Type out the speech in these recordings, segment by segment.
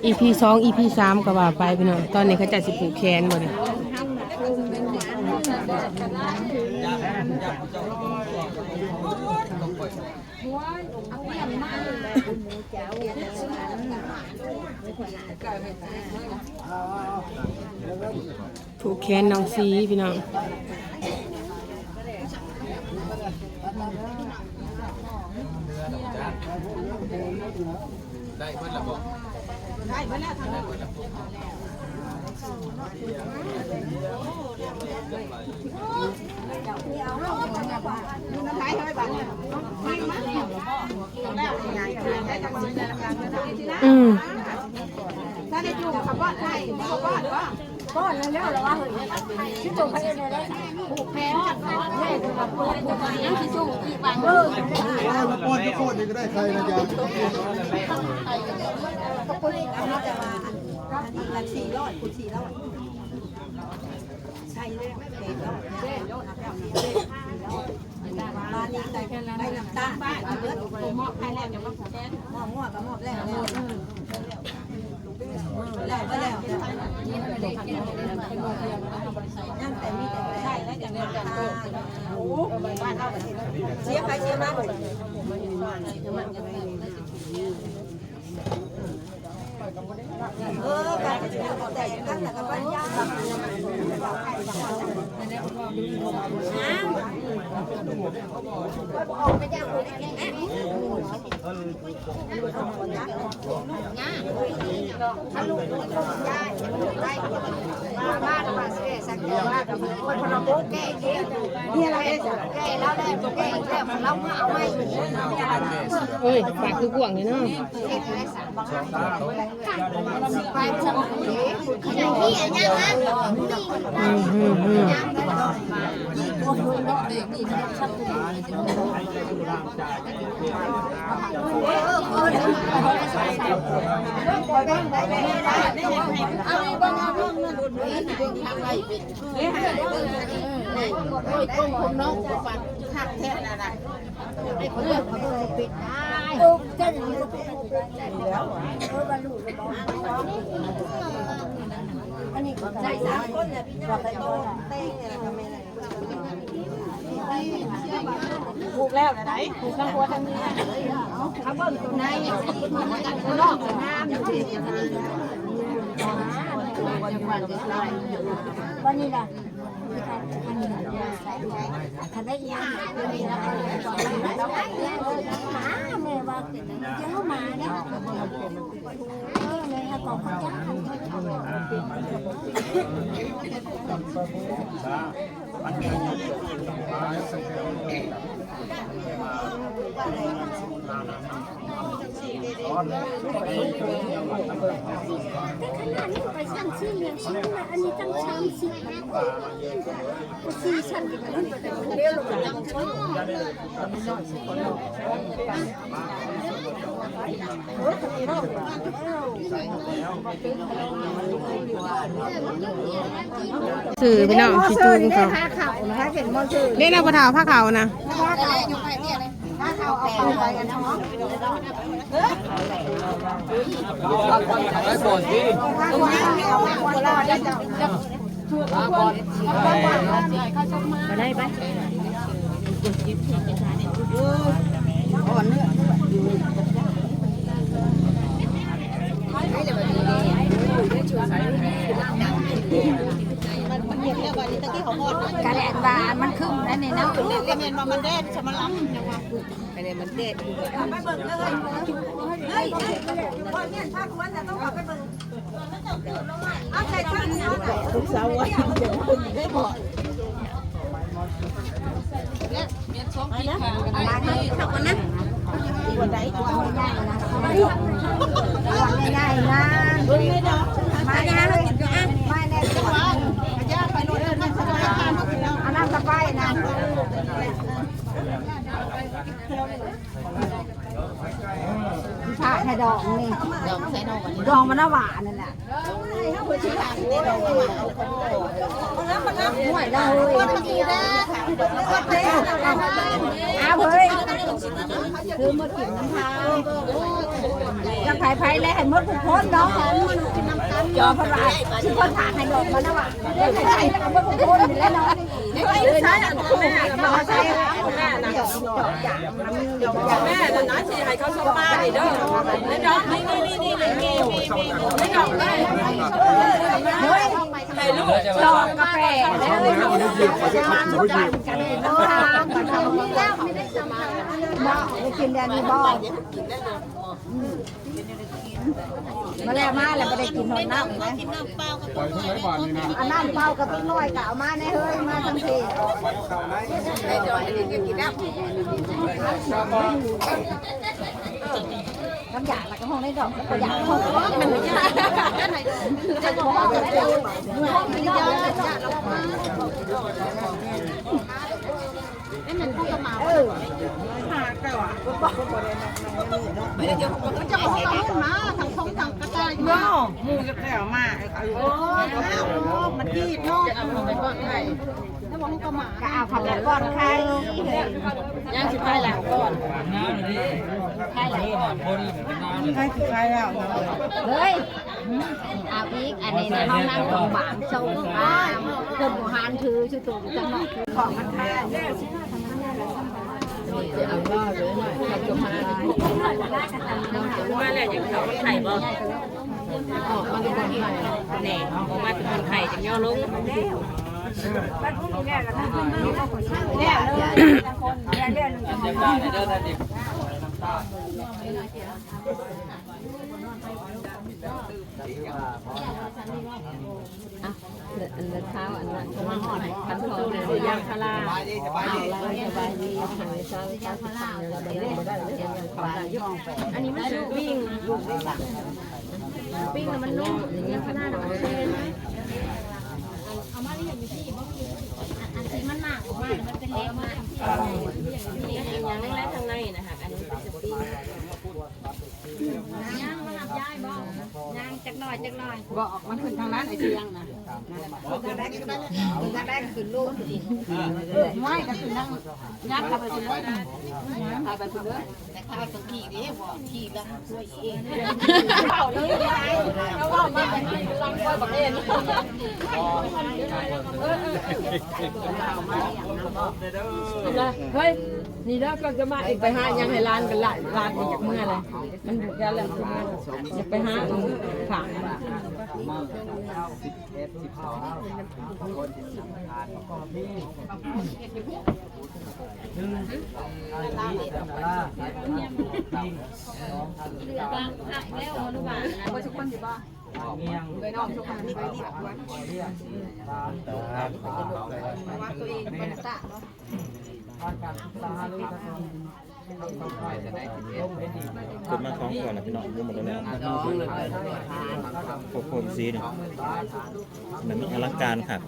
ອີພີສອງ ອີພີສາມ ກໍວ່າໄປພີ່ນ້ອງ. ຕອນນີ້ເຂົາເຈົ້າຊິຜູກແຂນບໍ່ນີ້? ຜູກແຂນນ້ອງຊີພີ່ນ້ອງ. ໄດ້ເບິດແລ້ວບໍ່? ໄດ້ເບິດແລ້ວ ໄດ້ເບິດແລ້ວ. ອືມ ຖ້າໄດ້ຈູ້ເຂົາປ້ອນໄດ້ ບໍ່ປ້ອນບໍ່? ປ້ອນແລ້ວລະວ່າ ເຮີ້ຍ ຊິສົ່ງໃຜເຮັດແນວໃດ? ຜູກແຂນ ແມ່ນ ຍັງຊິສົ່ງອີກບາງ ເອີ ມາປ້ອນຢູ່ໂຄດນີ້ກໍໄດ້ໄຂ່ນະ ຢາກ ອັນນີ້ກໍສີ່ຮ້ອຍ ຄູນສີ່ຮ້ອຍ ໃສ່ແລ້ວ ແປດຮ້ອຍ ບາດນີ້ໃສ່ໃບນ້ຳຕານ ເບິດ ມອບໃຫ້ແລ້ວ ມອບງົວກໍມອບແລ້ວ ແລ້ວ ແລ້ວ ແລ້ວ ຍັງແຕ່ມີແຕ່ໃສ່ແລ້ວ ຈັ່ງນັ້ນ ໂອ້ ເສຍໄປເສຍມາ ເອີ ການຈະແຕກກັນ ແລ້ວກໍບັນຍາ ເອີຍ ປາກຄືກວ້າງນີ້ເນາະ. ຜູກແລ້ວນະໄດ໋ ຜູກທັງຜົວທັງເມຍ ເອົາເບິ່ງໂຕໃນ ນອກງາມຢູ່ ບັດນີ້ລະ ຄັນໄດ້ອີຫຍັງ ແມ່ວ່າ ເຈົ້າມາເດ້ ເອີ ແມ່ຫາກໍເຂົ້າໃຈ ແຕ່ຂະໜາດນີ້ໄປສາມສີ່ແລ້ວ ອັນນີ້ຕັ້ງສາມສິບ ສີ່ຊັ້ນ ຊື່ພີ່ນ້ອງ ຊິຈູງເຂົາ ເດ້ນະ ພໍ່ເຖົ້າ ພາເຂົານະ ໄປກ່ອນຕິ ໄປໄດ້ໄປ ກະແດດວ່າມັນຄຶ້ມແລ້ວນີ້ເນາະ ແມ່ນວ່າມັນແດດ ສະມາລຳ ອັນນີ້ມັນແດດ ໄປເບິ່ງເລີຍ ເຮີ້ຍ ເຮີ້ຍ ເຮົຍ ພໍ່ແມ່ນພາຄວນນະ ຕ້ອງເຂົ້າໄປເບິ່ງ ເອົາໃສ່ເທິງເນາະ ລູກສາວວ່າຈະເບິ່ງໄດ້ບໍ່? ເຂົ້າກ່ອນນະ ໃຫຍ່ໆນະ ມາ ມາ ມາ ເອົານ້ຳສະໄປນະ. ພາກໃຫ້ດອງນີ້ ດອງໃສ່ດອງ ດອງມັນໜ້າຫວານນັ້ນແຫຼະ ຫ້ວຍລະເຮີ້ຍ ເອົາເຮີ້ຍ ຄືມາກິນນຳທາງ. ຢາກໃຜໆ ແລະໃຫ້ໝົດທຸກຄົນເນາະ ຈອມພະລາຊິເພິ່ນຖາກໃຫ້ດອກມານະວ່າ ໃຫ້ໝົດທຸກຄົນນີ້ແຫຼະເນາະ ໃສ່ອັນນັ້ນແມ່ ແມ່ນະ ຊິໃຫ້ເຂົາສົ່ງມານີ້ເດີ ໃນດອກ ນີ້ໆໆໆ ໃນດອກເລີຍ ໃຫ້ລູກຊອງກາແຟເດີ ເນາະ ໄດ້ກິນແລ້ວນີ້ບໍ່? ມາແລ້ວ ມາແລ້ວ ບໍ່ໄດ້ກິນຮອດນ້ຳນະ ອັນນ້ຳເປົ່າກັບເດັກນ້ອຍກໍເອົາມາແດ່ເຮີ້ຍ ມາທັງພີ້ ຄັນຢາກແລ້ວກໍຮ້ອງໄດ້ດອກ ບໍ່ຢາກຮ້ອງ ມັນ ເອີ ຫາເຈົ້າອະ ບໍ່ໄດ້ເຈົ້າຂອງເຮົາມາ ທັງຄົງທັງກະຕ່າຍມາ ໝູ່ແລ້ວມາ ໂອ້ ມັນດີດເນາະ ເອົາໄປກ່ອນໄຂ່ ແລ້ວມັນກໍມາ ກໍເອົາເຂົ້າໄປກ່ອນໄຂ່ ຍັງຊິໄຂ່ແລ້ວກ່ອນ ໄຂ່ແລ້ວກ່ອນ ໄຂ່ຊິໄຂ່ແລ້ວ ເຮີ້ຍ ເອົາອີກ ອັນນີ້ນະ ເຮົານັ່ງຂອງບາງຊົງ ເພິ່ນບໍ່ຫັນຖືຊື່ໂຕຈັກໜ້ອຍ ຂອງມັນຂາຍ ມາແລ້ວຍັງເຂົ້າໄຂ່ບໍ່? ອອກມາແຕ່ບ່ອນໄຂ່ ແນ່ ອອກມາແຕ່ບ່ອນໄຂ່ຈັ່ງຍໍລົງ ອັນລະເຊົ້າ ອັນລະ ຄັນທອງ ຢາງພາລາ ເອົາລະ ສະບາຍດີ ເຊົ້າ ເຊົ້າ ເຈົ້າ ເຈົ້າ ອັນນີ້ມັນສຸກ ປີ້ງ ປີ້ງແລ້ວມັນນຸ້ມ ຢາງພາລານະ ອັນທີ່ມັນໝາກອອກມາ ມັນເປັນເລັກມາ ຍັງແລະທາງໃນນະ ອັນນີ້ເປັນສະປຣິງ ຍ່າງມາຮັບຍາຍບໍ່? ຍ່າງຈັກໜ້ອຍ ຈັກໜ້ອຍ ບໍ່ ມັນຂຶ້ນທາງນັ້ນ ໄອ້ຊຽງນະ ຂຶ້ນທາງໃດ ຂຶ້ນທາງໃດ ຂຶ້ນລູກ ເອີ ໄວ້ກໍຂຶ້ນທາງ ຍັບເຂົ້າໄປພຸ້ນເລີຍ ຍັບເຂົ້າໄປພຸ້ນເລີຍ ແຕ່ຂ້າຕ້ອງຂີ່ເດ້ ບໍ່ຂີ່ຫຼັງ ເຂົ້າເລີຍ ເວົ້າມາຫຼັງ ເອີ ເອີ ເຮີ້ຍ ນີ້ເດີ ກໍຈະມາ ເອກ ໄປຫາຫຍັງໃຫ້ຫຼານກັນຫຼາຍ ຫຼານບໍ່ຢາກເມືອແລ້ວ ມັນຢູ່ແຖວແລ້ວ ຢາກໄປຫາ ເອີ ຝາກ ຂຶ້ນມາສອງຄົນນະພີ່ນ້ອງ ຢູ່ໝົດແລ້ວ ຄົນສີ່ນີ້ ແບບນີ້ອະລັງການຄັກ.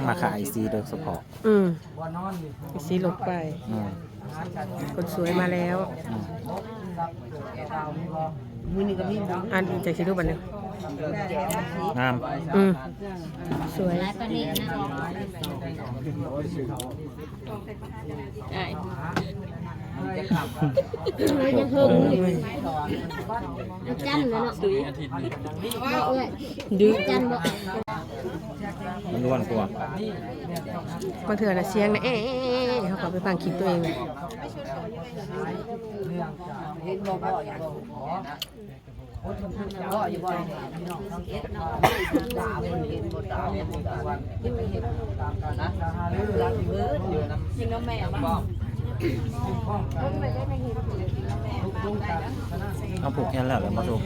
ມາຂາຍສີໂດຍສະເພາະ ອືມ ສີລົງໄປ ອືມ ຄົນສວຍມາແລ້ວ ອືມ ອັນຈັກຊິດູບັດນີ້ ງາມ ອືມ ສວຍ ອ້າຍ ຍັງເຮີ້ຍ ຈັນເນາະ ດຸຍ ຈັນບໍ່ ມັນລ້ວນກວ່າ ບາງເທື່ອນະສຽງນະ ເອ ເອ ເອ ເຮົາກໍໄປຟັງຄລິບຕົວເອງ ເຫັນບໍ່ ບໍ່ ບໍ່ ເຮົາຜູກແຂນແລ້ວແຫຼະ ບໍ່ໂຕ ອືມ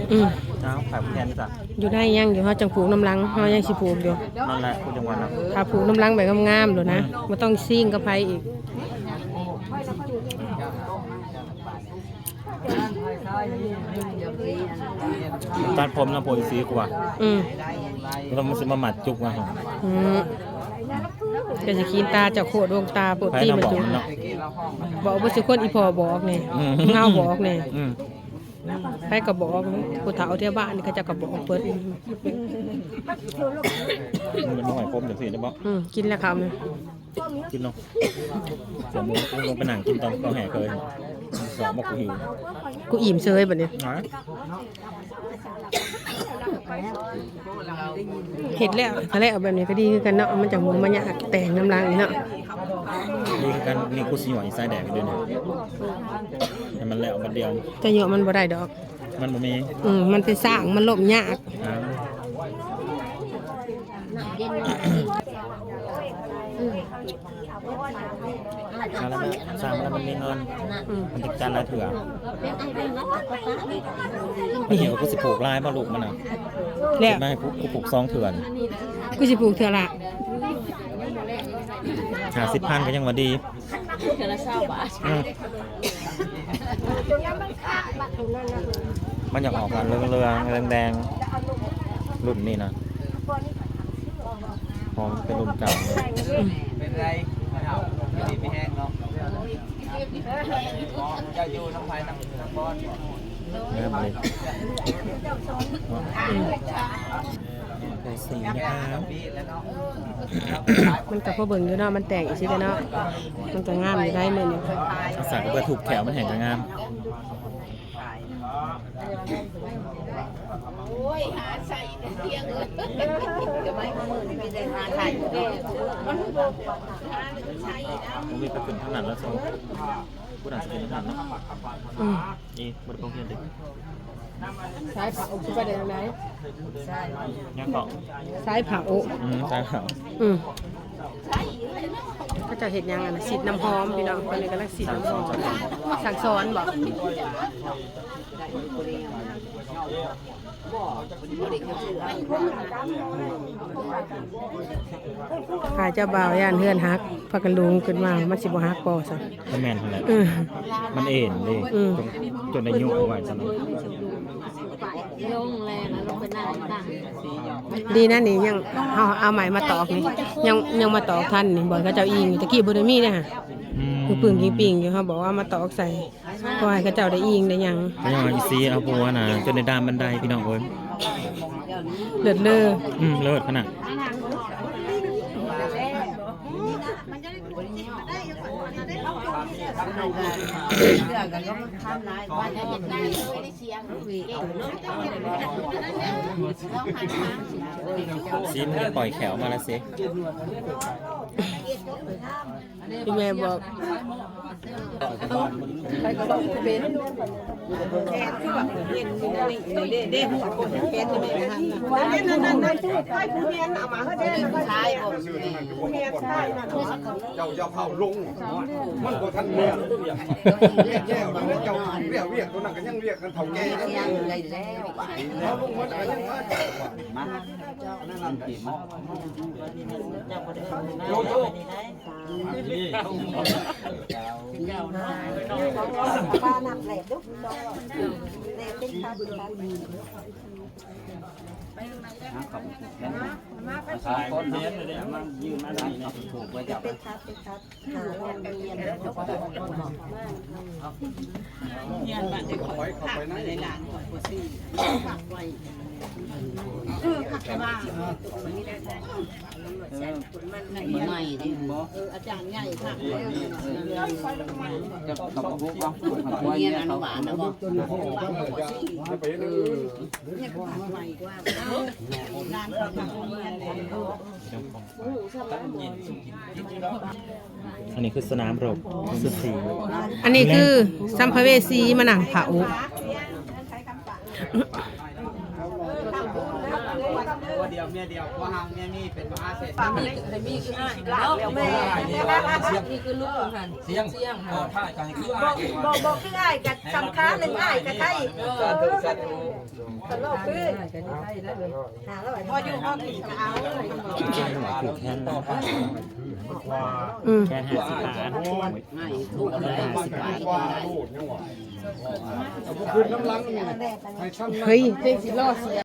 ເຮົາຂາຍແຂນຈ້ະ ຢູ່ໃນຍັງຢູ່ ເຮົາຈັ່ງຜູກນຳຫຼັງ ເຮົາຍັງຊິຜູກຢູ່ ນັ້ນແຫຼະ ຜູ້ຈັງຫວັດນະ ຖ້າຜູກນຳຫຼັງແບບງາມໆໂລດນະ ບໍ່ຕ້ອງຊິງກັບໃຜອີກ. ຕັດຜົມນຳຜົມສີກວ່າ ອືມ ແລ້ວມັນຊິມາມັດຈຸກວ່າ ອືມ ກໍຊິຂີ້ນຕາເຈົ້າໂຄດວງຕາໂພດ ໃຜ ທີ່ ນະ ມັນ ບອກ ດຸ ມັນເນາະ ບອກບໍ່ສຸຄົນ ອີ່ພໍ່ບອກນີ້ ອືມ ເງົາບອກນີ້ ອືມ ໃຜກໍບອກ ຜູ້ເຖົ້າແຖວບ້ານນີ້ເຂົາເຈົ້າກໍບອກເພິ່ນ ມັນບໍ່ໃຫ້ຄົມຈັ່ງຊີ້ເດ້ບໍ່? ອືມ ກິນແລ້ວຄຳນີ້ ກິນເນາະ ສວນໝູ ລົງໄປນັ່ງກິນຕອນເຂົ້າແຫ່ເຄີຍ ສອງ ບໍ່ ກູຫິວ ກູອີ່ມເຊີຍບັດນີ້ ຫາ ເຮັດແລ້ວ ຖ້າແລ້ວແບບນີ້ກໍດີຄືກັນເນາະ ມັນຈັ່ງບໍ່ມາຍາກແຕ່ງນຳຫຼັງອີກເນາະ ດີຄືກັນ ນີ້ກູຊິຫຍ້ອຍສາຍແດງຢູ່ນີ້ ໃຫ້ມັນແລ້ວບັດດຽວ ຈະຫຍ້ອຍມັນບໍ່ໄດ້ດອກ ມັນບໍ່ມີ ອືມ ມັນເປັນຊ້າງ ມັນລົ້ມຍາກ ອ່າ ເຢັນມາ ອືມ ມາແລ້ວແມ່ ສ້າງມາແລ້ວມັນມີເງິນ ອືມ ມັນຈັກຈານຫຼາຍເທື່ອ ນີ້ກໍຄືຊິຜູກຫຼາຍບໍ່ລູກມັນນະ ແລ້ວ ມາໃຫ້ກູ ກູຜູກສອງເທື່ອ ກູຊິຜູກເທື່ອລະ ຫ້າສິບພັນກໍຍັງວ່າດີ ເທື່ອລະຊາວບາດ ອືມ ມັນຢາກອອກອັນເຫຼືອງໆ ແດງໆ ລຸ້ນນີ້ນະ ພໍມັນເປັນລຸ້ນເກົ່າ ເປັນໄງ ດີມີແຮງເນາະ ເຈົ້າຢູ່ນຳໃຜນຳ ນຳບ່ອນ ງາມເລີຍ ໄດ້ສີນະຄະ ມັນກໍພໍເບິ່ງຢູ່ເນາະ ມັນແຕກອີ່ຊີ້ແຫຼະເນາະ ມັນກໍງາມຢູ່ໄດ໋ມື້ນີ້ ສາກະເບືອທຸບແຂວມັນແຮ່ງກໍງາມ ໂອ້ຍ ຫາໃສ່ເທື່ອເລີຍ ກໍໄປມື້ນີ້ໄດ້ຫາໃສ່ ມັນບໍ່ຫາໃສ່ ບໍ່ມີໄປຂຶ້ນທາງນັ້ນແລ້ວ ໂຊ ຜູ້ນັ້ນຊິຂຶ້ນທາງນັ້ນເນາະ ອືມ ນີ້ບໍ່ໄດ້ໄປໂຮງຮຽນຕິ ສາຍເຜົາຊິໄປໄດ້ຈັ່ງໃດ ຍັງເກາະ ສາຍເຜົາ ອືມ ສາຍເຜົາ ອືມ ເຂົາເຈົ້າເຮັດຫຍັງອັນນ່າ ສີດນ້ຳຫອມ ພີ່ນ້ອງ ຕອນນີ້ກຳລັງສີດນ້ຳຫອມ ສັ່ງສອນບໍ? ຂ້າເຈົ້າບ່າວຢ້ານເຮືອນຫັກ ພາກັນລຸງຂຶ້ນມາ ມັນຊິບໍ່ຫັກບໍ່ຊັ້ນ? ກໍແມ່ນຫັ້ນແຫຼະ ເອີ ມັນເອັນເດ້ ອືມ ຈົນ ຈົນໄດ້ຍຸໄວ້ຊັ້ນ ລົງແລ້ວ ລົງໄປນັ່ງຕັ້ງ ດີນະນີ້ຍັງ ເຮົາເອົາໄມ້ມາຕອກນີ້ ຍັງ ຍັງມາຕອກທັນນີ້ ບ່ອນເຂົາເຈົ້າອີງ ຕະກີ້ບໍ່ໄດ້ມີເດ້ຫະ ອືມ ປຶ້ງໆ ປິງໆ ຢູ່ ເຮົາບອກວ່າມາຕອກໃສ່ ຂໍໃຫ້ເຂົາເຈົ້າໄດ້ອີງໄດ້ຫຍັງ ກໍຍັງວ່າອີ່ຊີເອົາຜົວນະ ຈົນໄດ້ດາມບັນໄດ ພີ່ນ້ອງເອີຍ ເລີດເລີ ອືມ ເລີດຂະໜາດ ຊີມ ຢ່າປ່ອຍແຂວມາລະຊິ ອີ່ແມ່ບອກ ໃຜກໍເວົ້າບໍ່ເປັນ ເດ້ ເດ້ ຫົວຄົນເປັນ ນັ້ນໆໆ ໃຫ້ຜູ້ແມ່ນເອົາມາໃຫ້ແດ່ ຜູ້ຊາຍບໍ່ ຜູ້ແມ່ນຊາຍນັ້ນ ເຈົ້າຢ່າເຝົ້າລົງ ມັນບໍ່ທັນແລ້ວ ແລ້ວ ແລ້ວ ແລ້ວ ວຽກ ວຽກຕົວນັ້ນກໍຍັງວຽກກັນເຖົ້າແກ່ ໄດ້ແລ້ວ ເອົາລົງໝົດ ກໍຍັງມາ ມາ ໂຈໂຈ ອັນນີ້ຄືສະໜາມລົບສຸດສີ ອັນນີ້ຄືສຳພະເວສີມານັ່ງເຝົ້າ. ອືມ ແຄ່ຫ້າສິບບາດ ຫ້າສິບບາດ ເຮີ້ຍ ເຈັງຊິລໍເສຍ.